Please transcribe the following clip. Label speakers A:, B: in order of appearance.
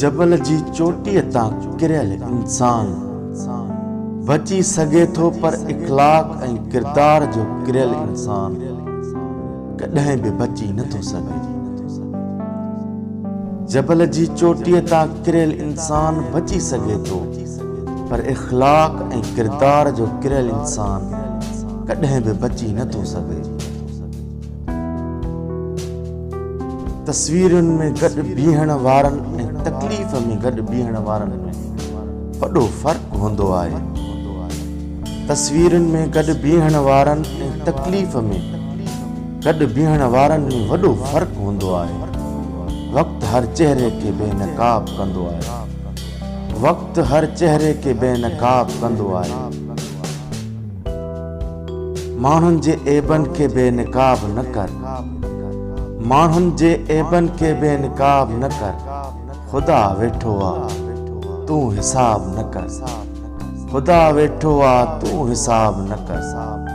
A: جبل جي چوٽيء تان ڪريل انسان بچي سگهي ٿو پر اخلاق ۽ ڪردار جو ڪريل انسان ڪڏهن به بچي نه ٿو سگهي. جبل جي چوٽيء تان ڪريل انسان بچي سگهي ٿو پر اخلاق ۽ ڪردار جو ڪريل انسان ڪڏهن به بچي نه ٿو سگهي. تصويرن ۾ گڏ بيهڻ وارن ۽ تڪليف ۾ گڏ بيهڻ وارن ۾ وڏو فرق هوندو آهي. تصويرن ۾ گڏ بيهڻ وارن ۽ تڪليف ۾ گڏ بيهڻ وارن ۾ وڏو فرق هوندو آهي. وقت هر چهري کي بي نقاب ڪندو آهي. وقت هر چهري کي بي نقاب ڪندو آهي. ماڻهن جي عيبن کي بي نقاب نه ڪر. ماڻهن جي عيبن کي بي نقاب نه ڪر. خدا ويٺو آ تون حساب نه ڪر. خدا ويٺو آ تون حساب نه ڪر.